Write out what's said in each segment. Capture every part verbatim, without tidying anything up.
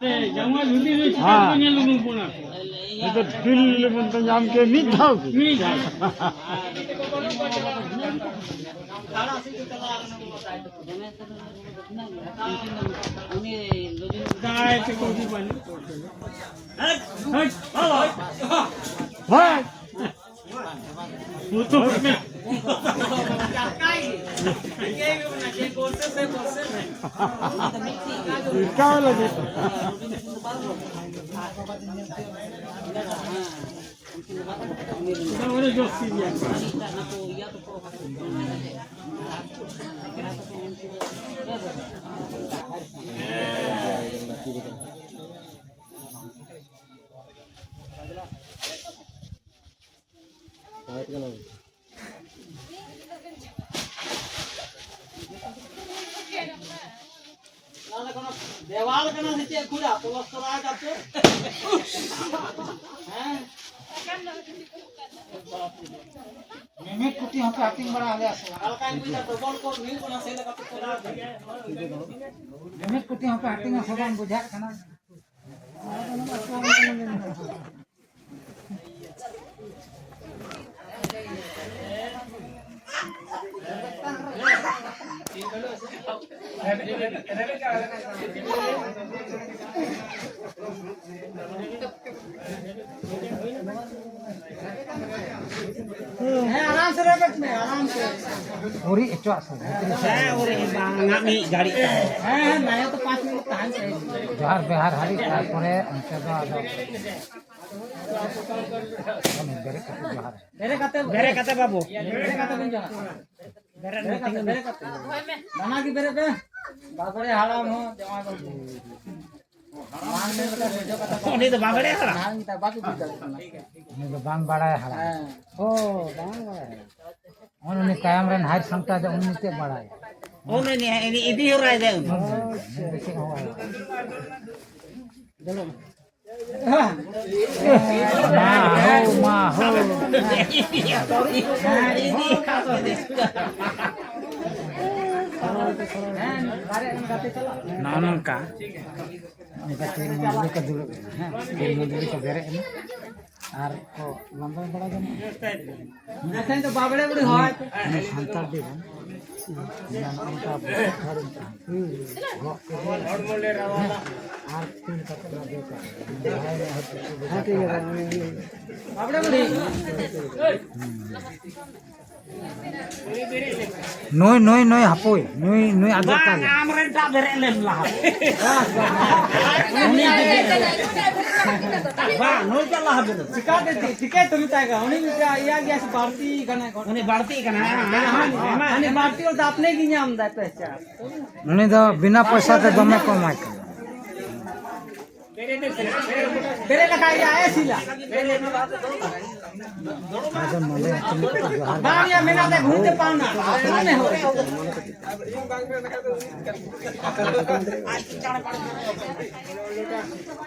ᱦᱮᱸ᱾ ᱱᱤᱛᱚᱜ ᱰᱤᱞ ᱢᱮᱱᱛᱮ ᱧᱟᱢ ᱠᱮᱫ ᱢᱤᱫ ᱫᱷᱟᱣ ᱜᱮ᱾ ᱢᱤᱫ ᱫᱷᱟᱣ᱾ ᱫᱟᱭ ᱛᱮᱠᱚ ᱩᱫᱩᱜ ᱵᱟᱹᱱᱩᱜ᱾ ᱦᱮᱸ᱾ ᱤᱱᱠᱟ ᱞᱟᱹᱜᱤᱫ᱾ ᱚᱱᱟ ᱫᱚ ᱠᱳᱱᱳ ᱫᱮᱣᱟᱞ ᱠᱟᱱᱟ ᱥᱮ ᱪᱮᱫ ᱠᱷᱩᱲᱟ? ᱯᱞᱟᱥᱴᱟᱨ ᱠᱟᱛᱮ? ᱦᱮᱸ? ᱢᱤᱢᱤᱫ ᱠᱩᱴᱤ ᱦᱚᱸᱯᱮ ᱦᱟᱹᱴᱤᱧ ᱵᱟᱲᱟ ᱟᱞᱮᱭᱟ ᱥᱮ ᱵᱟᱝ? ᱚᱠᱟ ᱞᱮᱠᱟᱧ ᱵᱩᱡᱟ, ᱰᱚᱵᱚᱞ ᱠᱚ ᱦᱩᱭᱩᱜ ᱠᱟᱱᱟ, ᱥᱮ ᱞᱮᱠᱟᱛᱮ ᱠᱚ ᱨᱟᱲ ᱠᱟᱱᱟ᱾ ᱢᱤᱢᱤᱫ ᱠᱩᱴᱤ ᱦᱚᱸᱯᱮ ᱦᱟᱹᱴᱤᱧᱟ ᱥᱮ ᱵᱟᱝ ᱵᱩᱡᱷᱟᱜ ᱠᱟᱱᱟ᱾ ᱦᱮᱸ, ᱟᱨᱟᱢ ᱥᱮ ᱨᱮᱵᱮᱫ ᱢᱮ, ᱟᱨᱟᱢ ᱥᱮ᱾ ᱩᱨᱤᱡ ᱦᱚᱪᱚᱣᱟᱜ ᱥᱮ ᱵᱷᱤᱛᱨᱤ ᱥᱮ᱾ ᱦᱮᱸ, ᱩᱨᱤᱡ ᱵᱟᱝ, ᱱᱟᱜ ᱢᱤᱫ ᱜᱷᱟᱹᱲᱤᱡ᱾ ᱦᱮᱸ, ᱦᱮᱸ, ᱱᱟᱭᱟ ᱛᱚ ᱯᱟᱸᱪ ᱢᱤᱱᱤᱴ ᱛᱟᱦᱮᱱ ᱥᱮ᱾ ᱡᱚᱦᱟᱨ ᱵᱮᱦᱟᱨ ᱦᱟᱹᱨᱤᱡ, ᱛᱟᱨᱯᱚᱨᱮ ᱚᱱᱛᱮ ᱫᱚ ᱟᱫᱚ ᱵᱮᱨᱮᱫ ᱠᱟᱛᱮ ᱡᱚᱦᱟᱨ᱾ ᱵᱮᱨᱮᱫ ᱠᱟᱛᱮ, ᱵᱮᱨᱮᱫ ᱠᱟᱛᱮ ᱵᱟᱵᱩ᱾ ᱵᱮᱨᱮᱫ ᱠᱟᱛᱮ ᱵᱚᱱ ᱡᱚᱦᱟᱨ᱾ ᱵᱮᱨᱮᱫ ᱢᱮ, ᱛᱤᱸᱜᱩ ᱢᱮ᱾ ᱵᱮᱨᱮᱫ ᱠᱟᱛᱮ᱾ ᱫᱟᱱᱟ ᱜᱮ ᱵᱮᱨᱮᱫ ᱢᱮ᱾ ᱵᱟᱵᱟᱨᱮ ᱦᱟᱲᱟᱢ ᱦᱚᱸ ᱡᱟᱶᱟᱭ ᱵᱟᱹᱵᱩ᱾ ᱵᱟᱝ ᱢᱮᱱ ᱞᱮᱠᱷᱟᱱ ᱥᱚᱡᱷᱮ ᱠᱟᱛᱷᱟ ᱵᱟᱝ᱾ ᱩᱱᱤ ᱫᱚ ᱵᱟᱝ ᱵᱟᱲᱟᱭ ᱦᱟᱲᱟᱢ᱾ ᱦᱮᱸ, ᱩᱱᱤ ᱫᱚ ᱵᱟᱝ ᱵᱟᱲᱟᱭ ᱦᱟᱲᱟᱢ᱾ ᱩᱱᱤ ᱫᱚ ᱵᱟᱝ ᱵᱟᱲᱟᱭ ᱦᱟᱲᱟᱢ᱾ ᱦᱮᱸ᱾ ᱚ, ᱵᱟᱝ ᱵᱟᱲᱟᱭ ᱦᱟᱲᱟᱢ᱾ ᱩᱱᱤ ᱛᱟᱭᱚᱢ ᱨᱮᱱ ᱦᱟᱭ ᱥᱟᱢᱴᱟᱣ ᱫᱚ ᱩᱱᱤ ᱪᱮᱫ ᱵᱟᱲᱟᱭ? ᱩᱱᱤ, ᱩᱱᱤ ᱤᱫᱤ ᱦᱚᱨᱟᱭ ᱫᱟᱭ ᱩᱱᱤ᱾ ᱩᱱᱤ ᱫᱚ ᱪᱮᱫ ᱦᱚᱸ ᱵᱟᱲᱟᱭ᱾ ᱢᱟ ᱦᱳ, ᱢᱟ ᱦᱳ᱾ ᱱᱚᱜᱼᱚ ᱱᱚᱝᱠᱟ ᱱᱮᱛᱟᱨ ᱯᱤᱨ ᱢᱚᱱᱫᱤᱨ ᱨᱮᱠᱚ ᱫᱩᱲᱩᱵ ᱮᱱᱟ, ᱦᱮᱸ, ᱯᱤᱨ ᱢᱚᱱᱫᱤᱨ ᱨᱮᱠᱚ ᱵᱮᱨᱮᱫ ᱮᱱᱟ ᱟᱨ ᱠᱚ ᱞᱟᱸᱫᱟ ᱵᱟᱲᱟ ᱡᱚᱝᱚᱜᱼᱟ᱾ ᱮᱱᱠᱷᱟᱱ ᱫᱚ ᱵᱟᱵᱲᱮ ᱵᱩᱲᱦᱤ ᱦᱚᱭ᱾ ᱢᱟᱱᱮ ᱥᱟᱱᱛᱟᱲ ᱫᱤᱱ ᱨᱮ ᱱᱚᱜᱼᱚ ᱱᱚᱝᱠᱟ ᱜᱚᱜ ᱠᱮᱫᱮ ᱟᱨ ᱛᱩᱞ ᱠᱟᱛᱮ ᱚᱱᱟ ᱫᱚ ᱦᱮᱸ, ᱴᱷᱤᱠ ᱜᱮᱭᱟ᱾ ᱵᱟᱵᱲᱮ ᱵᱩᱲᱦᱤ᱾ ᱱᱩᱭ, ᱱᱩᱭ, ᱱᱩᱭ ᱦᱟᱯᱳᱭ, ᱱᱩᱭ, ᱱᱩᱭ ᱟᱫᱚ ᱵᱟᱝ, ᱚᱠᱟ ᱨᱮ? ᱟᱢᱨᱮᱱ ᱴᱟᱜ ᱵᱮᱨᱮᱫ ᱞᱮᱢ ᱞᱟᱦᱟ᱾ ᱩᱱᱤ ᱜᱮ ᱵᱮᱨᱮᱫ᱾ ᱵᱟᱝ, ᱱᱩᱭ ᱴᱟᱜ ᱞᱟᱦᱟ ᱵᱮᱨᱮᱫ᱾ ᱪᱤᱠᱟᱹᱛᱮ, ᱪᱤᱠᱟᱹᱛᱮ ᱢᱮᱛᱟᱭ ᱠᱟᱱᱟ? ᱩᱱᱤ ᱢᱤᱫᱴᱟᱝ ᱤᱭᱟᱹ ᱜᱮᱭᱟ ᱥᱮ, ᱵᱟᱹᱲᱛᱤ ᱠᱟᱱᱟᱭ᱾ ᱩᱱᱤ ᱵᱟᱹᱲᱛᱤ ᱠᱟᱱᱟᱭ, ᱦᱮᱸ, ᱦᱮᱸ, ᱦᱮᱸ᱾ ᱦᱟᱹᱱᱤ ᱵᱟᱹᱲᱛᱤ ᱵᱚᱞᱛᱮ ᱟᱯᱱᱮ ᱜᱮ ᱧᱟᱢ ᱫᱟᱭ ᱯᱮᱥᱟ᱾ ᱩᱱᱤ ᱫᱚ ᱵᱤᱱᱟ ᱯᱚᱭᱥᱟ ᱛᱮ ᱫᱚᱢᱮ ᱠᱚ ᱮᱢᱟᱭ ᱠᱟᱱᱟ᱾ ᱵᱮᱨᱮᱫ ᱞᱮᱠᱷᱟᱡ ᱜᱮ ᱟᱭ ᱥᱤᱞᱟ᱾ ᱟᱫᱚ ᱱᱚᱰᱮ ᱦᱚᱸ ᱛᱤᱱᱟᱹᱜ ᱠᱚ ᱡᱚᱦᱟᱨ ᱵᱟᱝ ᱭᱟ, ᱢᱮᱱᱟᱜ ᱛᱟᱭ ᱜᱷᱩᱲᱤ ᱛᱮ ᱯᱟᱣᱱᱟ᱾ ᱢᱚᱱᱮ ᱦᱚᱸ᱾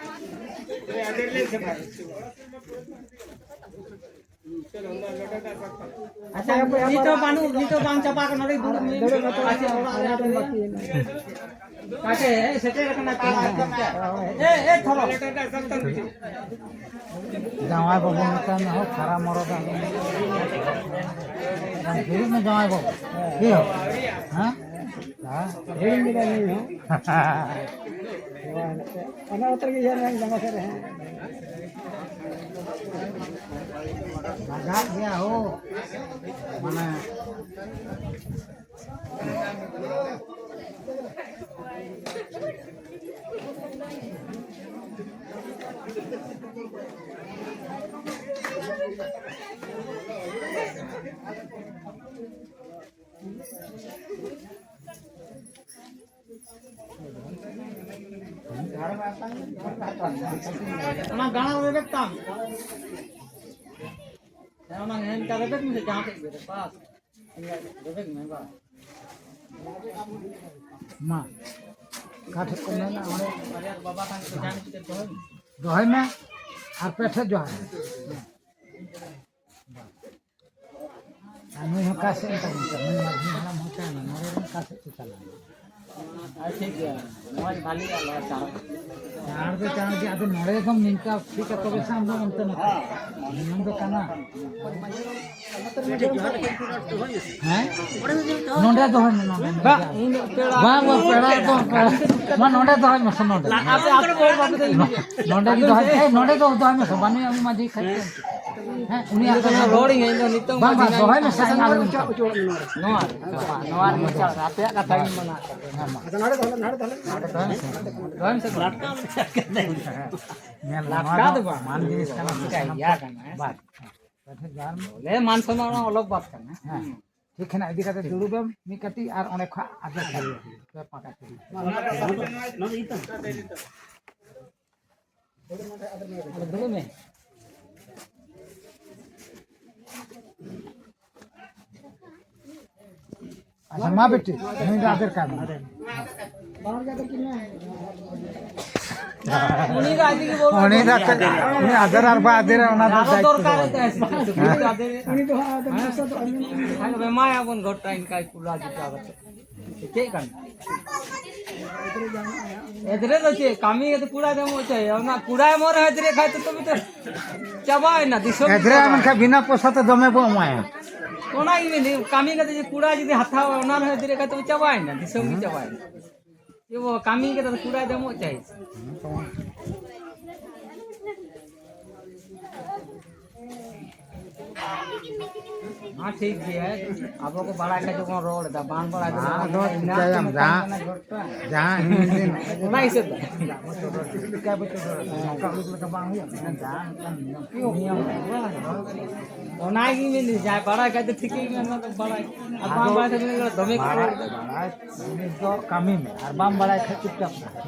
ᱟᱪᱪᱷᱟ, ᱱᱤᱛ ᱦᱚᱸ ᱵᱟᱹᱱᱩᱜ, ᱱᱤᱛ ᱦᱚᱸ ᱵᱟᱝ ᱪᱟᱵᱟ ᱟᱠᱟᱱᱟ, ᱱᱚᱰᱮ ᱫᱩᱲᱩᱵ ᱢᱮ᱾ ᱟᱪᱪᱷᱟ, ᱚᱲᱟᱜ ᱨᱮ ᱟᱯᱮ᱾ ᱠᱟᱴᱮ, ᱦᱮᱡ ᱥᱮᱴᱮᱨ ᱟᱠᱟᱱᱟ ᱠᱚ᱾ ᱮ, ᱮ, ᱛᱷᱚᱨᱚ᱾ ᱡᱟᱶᱟᱭ ᱵᱟᱹᱵᱩ ᱢᱮᱛᱟᱭ ᱢᱮ, ᱦᱳ, ᱠᱷᱟᱨᱟ ᱢᱚᱨᱚᱫ ᱟᱞᱚᱢ ᱦᱤᱡᱩᱜ ᱢᱮ, ᱡᱟᱶᱟᱭ ᱵᱟᱹᱵᱩ᱾ ᱤᱭᱟᱹ, ᱦᱮᱸ? ᱦᱮᱸ? ᱦᱤᱲᱤᱧ ᱠᱮᱫᱟ ᱱᱩᱭ ᱦᱚᱸ᱾ ᱚᱱᱟ ᱵᱚᱛᱚᱨ ᱜᱮ ᱤᱭᱟᱹ ᱨᱮᱱᱟᱜ ᱡᱟᱸᱜᱟ ᱥᱮᱫ ᱨᱮ ᱦᱮᱸ᱾ ᱞᱟᱜᱟᱜ ᱜᱮᱭᱟ ᱦᱳ᱾ ᱢᱟᱱᱮ ᱚᱱᱟ ᱜᱟᱲᱟ ᱨᱮᱵᱮᱫ ᱛᱟᱢ᱾ ᱦᱮᱸ, ᱚᱱᱟ ᱦᱮᱸ, ᱤᱱᱠᱟ ᱨᱮᱵᱮᱫ ᱢᱮᱥᱮ, ᱡᱟᱦᱟᱸ ᱴᱷᱮᱡ ᱜᱮ, ᱵᱟᱥ᱾ ᱤᱱᱠᱟ ᱨᱮᱵᱮᱫ ᱢᱮ, ᱵᱟᱥ᱾ ᱢᱟ, ᱚᱠᱟ ᱴᱷᱮᱡ ᱠᱚ ᱢᱮᱱᱟ, ᱚᱸᱰᱮ᱾ ᱵᱟᱨᱭᱟ ᱵᱟᱵᱟ ᱛᱟᱦᱮᱱ ᱠᱚ, ᱡᱟᱦᱟᱸ ᱴᱷᱮᱡ ᱫᱚᱦᱚᱭ ᱢᱮ᱾ ᱫᱚᱦᱚᱭ ᱢᱮ, ᱟᱨ ᱯᱮ ᱴᱷᱮᱡ ᱡᱚᱦᱟᱨ᱾ ᱟᱨ ᱱᱩᱭ ᱦᱚᱸ ᱚᱠᱟ ᱥᱮᱫ ᱮᱱ ᱛᱟᱵᱚᱱ ᱪᱚ? ᱱᱩᱭ ᱢᱟᱹᱡᱷᱤ ᱦᱟᱲᱟᱢ ᱦᱚᱸ ᱚᱠᱟᱭᱮᱱᱟ? ᱱᱚᱰᱮ ᱨᱮᱱ ᱚᱠᱟ ᱥᱮᱫ ᱠᱚ ᱪᱟᱞᱟᱜᱼᱟ? ᱟᱨ ᱴᱷᱤᱠ ᱜᱮᱭᱟ, ᱢᱚᱡᱽ ᱵᱷᱟᱞᱤ ᱜᱮᱭᱟ, ᱱᱚᱣᱟ ᱪᱟᱬ᱾ ᱪᱟᱬ ᱫᱚ ᱪᱟᱬ ᱜᱮ, ᱟᱫᱚ ᱱᱚᱰᱮ ᱫᱚᱢ ᱱᱤᱝᱠᱟ ᱴᱷᱤᱠᱟ, ᱛᱚᱵᱮ ᱥᱮ ᱟᱢ ᱫᱚ ᱚᱱᱛᱮ ᱱᱚᱛᱮ᱾ ᱱᱤᱭᱚᱢ ᱫᱚ ᱠᱟᱱᱟ᱾ ᱦᱮᱸ? ᱱᱚᱰᱮ ᱫᱚᱦᱚᱭ ᱢᱮ, ᱱᱚᱰᱮ᱾ ᱵᱟᱝ, ᱵᱟᱝ, ᱯᱮᱲᱟ ᱫᱚ, ᱯᱮᱲᱟ᱾ ᱢᱟ, ᱱᱚᱰᱮ ᱫᱚᱦᱚᱭ ᱢᱮᱥᱮ, ᱱᱚᱰᱮ᱾ ᱟᱯᱮ ᱟᱹᱛᱩ ᱦᱚᱲ ᱵᱟᱯᱮ ᱫᱚᱦᱚᱭ ᱢᱮ᱾ ᱱᱚᱰᱮ ᱫᱚ ᱫᱚᱦᱚᱭ, ᱮ, ᱱᱚᱰᱮ ᱫᱚ ᱫᱚᱦᱚᱭ ᱢᱮᱥᱮ, ᱵᱟᱹᱱᱩᱭᱟ ᱩᱱᱤ ᱢᱟᱹᱡᱷᱤ ᱠᱷᱟᱡ᱾ ᱦᱮᱸ, ᱩᱱᱤᱭᱟᱜ ᱤᱧ ᱫᱚ ᱠᱟᱛᱷᱟ ᱫᱚ ᱨᱚᱲ ᱤᱧ, ᱤᱧ ᱫᱚ ᱱᱤᱛᱚᱝ ᱵᱟᱝ, ᱵᱟᱝ, ᱢᱟᱹᱡᱷᱤ ᱫᱚᱦᱚᱭ ᱢᱮᱥᱮ, ᱟᱞᱚᱢ ᱱᱚᱣᱟ ᱨᱮ, ᱱᱚᱣᱟ ᱨᱮ ᱢᱤᱫ ᱪᱟᱥ, ᱟᱯᱮᱭᱟᱜ ᱠᱟᱛᱷᱟ ᱜᱤᱧ ᱢᱟᱱᱟᱣ᱾ ᱦᱮᱸ, ᱢᱟ᱾ ᱟᱪᱪᱷᱟ, ᱱᱚᱰᱮ ᱫᱚᱦᱚᱭ ᱢᱮ, ᱱᱚᱰᱮ ᱫᱚᱦᱚᱭ ᱢᱮ᱾ ᱫᱚᱦᱚᱭ ᱢᱮᱥᱮ᱾ ᱞᱟᱴᱠᱟ ᱫᱚ ᱵᱟᱝ᱾ ᱞᱟᱴᱠᱟ ᱫᱚ ᱵᱟᱝ᱾ ᱢᱟᱱ ᱡᱤᱱᱤᱥ ᱠᱟᱱᱟ, ᱪᱤᱠᱟᱹ ᱤᱭᱟ ᱠᱟᱱᱟ, ᱦᱮᱸ ᱥᱮ? ᱵᱟᱝ᱾ ᱵᱚᱞᱮ ᱢᱟᱱ ᱥᱚᱱᱢᱟᱱ ᱚᱞᱚᱜ ᱵᱟᱫ ᱠᱟᱱᱟ᱾ ᱦᱮᱸ᱾ ᱴᱷᱤᱠ ᱦᱮᱱᱟᱜ, ᱤᱫᱤ ᱠᱟᱛᱮ ᱫᱩᱲᱩᱵ ᱮᱢ ᱢᱤᱫ ᱠᱟᱹᱴᱤᱡ ᱟᱨ ᱚᱸᱰᱮ ᱠᱷᱚᱱ ᱟᱫᱚ ᱯᱮ ᱯᱟᱸᱠᱟ ᱠᱩᱞᱦᱤ᱾ ᱟᱫᱚ ᱫᱩᱲᱩᱵ ᱢᱮ᱾ ᱟᱪᱪᱷᱟ, ᱢᱟ ᱵᱤᱴᱤ, ᱱᱩᱭ ᱫᱚ ᱟᱫᱮᱨ ᱠᱟᱭ ᱢᱮ᱾ ᱩᱱᱤ ᱫᱚ ᱟᱡ ᱛᱮᱜᱮ ᱵᱚᱞᱚ ᱩᱱᱤ ᱫᱚ ᱟᱫᱮᱨ, ᱩᱱᱤ ᱟᱫᱮᱨ ᱟᱨ ᱵᱟᱭ ᱟᱫᱮᱨᱟ, ᱚᱱᱟ ᱫᱚ ᱟᱨᱚ ᱫᱟᱭᱤᱛᱛᱚ ᱫᱚᱨᱠᱟᱨ ᱫᱚ᱾ ᱛᱟᱭ ᱥᱮ ᱪᱮᱫ? ᱩᱱᱤ ᱫᱚ ᱟᱫᱮᱨ᱾ ᱩᱱᱤ ᱫᱚ ᱦᱟᱸᱜ ᱟᱫᱚ ᱦᱮᱸ? ᱢᱟᱥᱟ ᱫᱚ ᱟᱹᱞᱤᱧ ᱟᱫᱚ ᱮᱢᱟᱭᱟᱵᱚᱱ ᱜᱚᱴᱟ ᱤᱱᱠᱟᱭ ᱠᱩᱞᱟ ᱡᱩᱴᱟ ᱠᱟᱛᱮ᱾ ᱪᱮᱫ ᱠᱟᱱᱟ? ᱮᱫᱽᱨᱮ ᱫᱚ ᱪᱮᱫ? ᱠᱟᱹᱢᱤ ᱠᱟᱛᱮ ᱠᱩᱲᱟᱭ ᱫᱚ ᱮᱢᱚᱜ ᱪᱟᱹᱦᱤᱭᱮ᱾ ᱚᱱᱟ ᱠᱩᱲᱟᱭ ᱮᱢᱚᱜ ᱨᱮᱦᱚᱸ ᱮᱫᱽᱨᱮ ᱠᱷᱟᱡ ᱛᱚ ᱛᱚᱵᱮ ᱛᱚ ᱪᱟᱵᱟᱭᱮᱱᱟ, ᱫᱤᱥᱚᱢ ᱜᱮ ᱮᱫᱽᱨᱮ ᱪᱟᱵᱟᱭᱮᱱᱟ᱾ ᱢᱮᱱᱠᱷᱟᱱ ᱵᱤᱱᱟ ᱯᱚᱭᱥᱟ ᱛᱮ ᱫᱚᱢᱮ ᱵᱚ ᱮᱢᱟᱭᱟ᱾ ᱚᱱᱟ ᱜᱮ ᱢᱮᱱᱫᱟᱹᱧ, ᱠᱟᱹᱢᱤ ᱠᱟᱛᱮ ᱡᱩᱫᱤ ᱠᱩᱲᱟᱭ ᱡᱩᱫᱤ ᱦᱟᱛᱟᱣᱟ, ᱚᱱᱟ ᱨᱮᱦᱚᱸ ᱮᱫᱽᱨᱮ ᱠᱷᱟᱡ ᱛᱚᱵᱮ ᱪᱟᱵᱟᱭᱮᱱᱟ, ᱫᱤᱥᱚᱢ ᱜᱮ ᱪᱟᱵᱟᱭᱮᱱᱟ᱾ ᱮ ᱵᱟᱵᱟ, ᱠᱟᱹᱢᱤ ᱠᱟᱛᱮ ᱫᱚ ᱠᱩᱲᱟᱭ ᱫᱚ ᱮᱢᱚᱜ ᱪᱟᱹᱦᱤ᱾ ᱢᱟ ᱴᱷᱤᱠ ᱜᱮᱭᱟ, ᱟᱵᱚ ᱠᱚ ᱵᱟᱲᱟᱭ ᱠᱷᱟᱡ ᱫᱚᱵᱚᱱ ᱨᱚᱲ ᱮᱫᱟ, ᱵᱟᱝ ᱵᱟᱲᱟᱭ ᱫᱚ ᱵᱟᱝ ᱵᱟᱝ, ᱟᱫᱚ ᱤᱱᱟᱹ ᱪᱤᱠᱟᱹᱭᱟᱢ, ᱛᱮ ᱡᱟᱦᱟᱸ, ᱢᱮᱛᱟᱢ ᱠᱟᱱᱟ ᱜᱷᱚᱴᱟ᱾ ᱡᱟᱦᱟᱸ ᱤᱧ ᱚᱱᱟ ᱦᱤᱥᱟᱹᱵ ᱛᱮ᱾ ᱪᱤᱠᱟᱹ ᱵᱚ ᱪᱚᱰᱚᱨᱟ? ᱱᱚᱝᱠᱟ ᱩᱰᱩᱠ ᱞᱮᱠᱟ ᱵᱟᱝ ᱦᱩᱭᱩᱜᱼᱟ᱾ ᱡᱟᱦᱟᱸ ᱢᱤᱫᱴᱟᱝ ᱱᱤᱭᱚᱢ᱾ ᱱᱤᱭᱚᱢ᱾ ᱚᱱᱟᱜᱤᱧ ᱢᱮᱱᱫᱟ, ᱡᱟᱦᱟᱸᱭ ᱵᱟᱲᱟᱭ ᱠᱷᱟᱡ ᱫᱚ ᱴᱷᱤᱠ ᱜᱮ ᱢᱮᱱ, ᱚᱱᱟ ᱫᱚ ᱵᱟᱲᱟᱭ᱾ ᱟᱨ ᱵᱟᱝ ᱟᱫᱚ ᱵᱟᱲᱟᱭ ᱠᱷᱟᱡ ᱫᱚ ᱫᱚᱢᱮ ᱠᱚ ᱵᱟᱲᱟᱭ, ᱨᱚᱲ ᱮᱫᱟ᱾ ᱵᱟᱲᱟᱭ ᱡᱤᱱᱤᱥ ᱫᱚ ᱠᱟᱹᱢᱤ ᱢᱮ, ᱟᱨ ᱵᱟᱢ ᱵᱟᱲᱟᱭ ᱠᱷᱟᱡ ᱪᱩᱯᱪᱟᱯ ᱛᱟᱦᱮᱸ᱾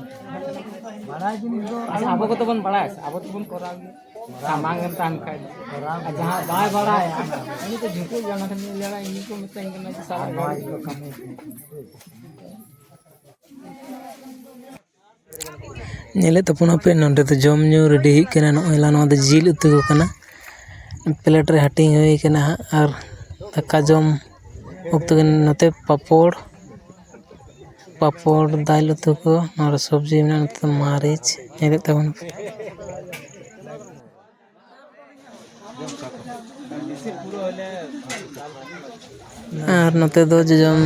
ᱵᱟᱲᱟᱭ ᱡᱤᱱᱤᱥ ᱫᱚ ᱟᱪᱪᱷᱟ, ᱟᱵᱚ ᱠᱚᱫᱚ ᱵᱚᱱ ᱵᱟᱲᱟᱭᱟ ᱥᱮ? ᱟᱵᱚ ᱫᱚᱵᱚᱱ ᱠᱚᱨᱟᱣ ᱜᱮᱭᱟ᱾ ᱥᱟᱢᱟᱝ ᱮᱢ ᱛᱟᱦᱮᱱ ᱠᱷᱟᱡ ᱫᱚ᱾ ᱠᱚᱨᱟᱣ ᱟᱨ ᱜᱮ᱾ ᱡᱟᱦᱟᱸᱭ ᱵᱟᱭ ᱵᱟᱲᱟᱭᱟ, ᱩᱱᱤ ᱫᱚ ᱡᱷᱩᱠᱩᱜ ᱡᱟᱸᱜᱟ ᱴᱷᱮᱱ ᱧᱮᱞ ᱞᱮᱱᱟ, ᱤᱧ ᱠᱚ ᱢᱤᱛᱟᱹᱧ ᱠᱟᱱᱟ ᱡᱮ, ᱥᱟᱞᱟ ᱟᱨ ᱱᱚᱣᱟ ᱜᱮ ᱠᱟᱹᱢᱤ᱾ ᱧᱮᱞᱮᱫ ᱛᱟᱵᱚᱱᱟᱯᱮ, ᱱᱚᱸᱰᱮ ᱫᱚ ᱡᱚᱢ ᱧᱩ ᱨᱮᱰᱤ ᱦᱩᱭᱩᱜ ᱠᱟᱱᱟ᱾ ᱱᱚᱜᱼᱚᱭ ᱞᱟ, ᱱᱚᱣᱟ ᱫᱚ ᱡᱤᱞ ᱩᱛᱩ ᱠᱚ ᱠᱟᱱᱟ, ᱯᱞᱮᱴ ᱨᱮ ᱦᱟᱹᱴᱤᱧ ᱦᱩᱭ ᱠᱟᱱᱟ ᱦᱟᱸᱜ᱾ ᱟᱨ ᱫᱟᱠᱟ ᱡᱚᱢ ᱚᱠᱛᱚ ᱜᱮ ᱱᱚᱛᱮ ᱯᱟᱯᱚᱲ, ᱯᱟᱯᱚᱲ, ᱫᱟᱹᱞ ᱩᱛᱩ ᱠᱚ, ᱱᱚᱣᱟ ᱨᱮ ᱥᱚᱵᱽᱡᱤ ᱢᱮᱱᱟᱜᱼᱟ, ᱱᱚᱛᱮ ᱫᱚ ᱢᱟᱹᱨᱤᱪ, ᱧᱮᱞᱮᱫ ᱛᱟᱵᱚᱱ ᱯᱮ᱾ ᱟᱨ ᱱᱚᱛᱮ ᱫᱚ ᱡᱚᱡᱚᱢ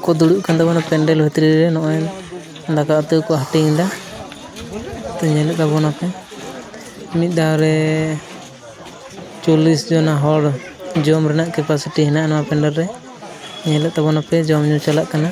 ᱠᱚ ᱫᱩᱲᱩᱵ ᱠᱟᱱ ᱛᱟᱵᱚᱱᱟ ᱯᱮᱱᱰᱮᱞ ᱵᱷᱤᱛᱨᱤ ᱨᱮ, ᱱᱚᱜᱼᱚᱭ ᱫᱟᱠᱟ ᱩᱛᱩ ᱠᱚ ᱦᱟᱹᱴᱤᱧ ᱮᱫᱟ᱾ ᱛᱚ, ᱧᱮᱞᱮᱫ ᱛᱟᱵᱚᱱᱟᱯᱮ, ᱢᱤᱫ ᱫᱷᱟᱣ ᱨᱮ ᱪᱚᱞᱞᱤᱥ ᱡᱚᱱᱟ ᱦᱚᱲ ᱡᱚᱢ ᱨᱮᱱᱟᱜ capacity ᱦᱮᱱᱟᱜᱼᱟ ᱱᱚᱣᱟ ᱯᱮᱱᱰᱮᱞ ᱨᱮ᱾ ᱧᱮᱞᱮᱫ ᱛᱟᱵᱚᱱᱟᱯᱮ, ᱡᱚᱢ ᱧᱩ ᱪᱟᱞᱟᱜ ᱠᱟᱱᱟ᱾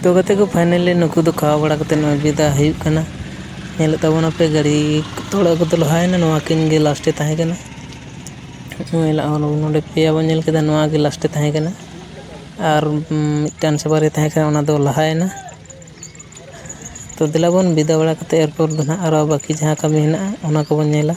ᱛᱚ ᱜᱟᱛᱮ ᱠᱚ, finally ᱱᱩᱠᱩ ᱫᱚ ᱠᱷᱟᱣᱟ ᱵᱟᱲᱟ ᱠᱟᱛᱮ ᱱᱚᱜᱼᱚᱭ ᱵᱤᱫᱟ ᱦᱩᱭᱩᱜ ᱠᱟᱱᱟ᱾ ᱧᱮᱞᱮᱫ ᱛᱟᱵᱚᱱᱟᱯᱮ, ᱜᱟᱹᱰᱤ ᱛᱷᱚᱲᱟ ᱠᱚᱫᱚ ᱞᱟᱦᱟᱭᱮᱱᱟ, ᱱᱚᱣᱟ ᱠᱤᱱ ᱜᱮ last ᱮ ᱛᱟᱦᱮᱸ ᱠᱟᱱᱟ᱾ ᱱᱚᱜᱼᱚᱭ ᱞᱟ-, ᱱᱚᱰᱮ ᱯᱮᱭᱟ ᱵᱚᱱ ᱧᱮᱞ ᱠᱮᱫᱟ, ᱱᱚᱣᱟ ᱜᱮ last ᱮ ᱛᱟᱦᱮᱸ ᱠᱟᱱᱟ᱾ ᱟᱨ, ᱩᱢ, ᱢᱤᱫᱴᱟᱝ ᱥᱮ ᱵᱟᱨᱭᱟ ᱛᱟᱦᱮᱸ ᱠᱟᱱᱟ, ᱚᱱᱟ ᱫᱚ ᱞᱟᱦᱟᱭᱮᱱᱟ᱾ ᱛᱚ ᱫᱮᱞᱟ ᱵᱚᱱ ᱵᱤᱫᱟ ᱵᱟᱲᱟ ᱠᱟᱛᱮ ᱮᱨᱯᱚᱨ ᱫᱚ ᱱᱟᱦᱟᱜ ᱟᱨᱚ ᱵᱟᱹᱠᱤ ᱡᱟᱦᱟᱸ ᱠᱟᱹᱢᱤ ᱦᱮᱱᱟᱜᱼᱟ, ᱚᱱᱟ ᱠᱚᱵᱚᱱ ᱧᱮᱞᱟ᱾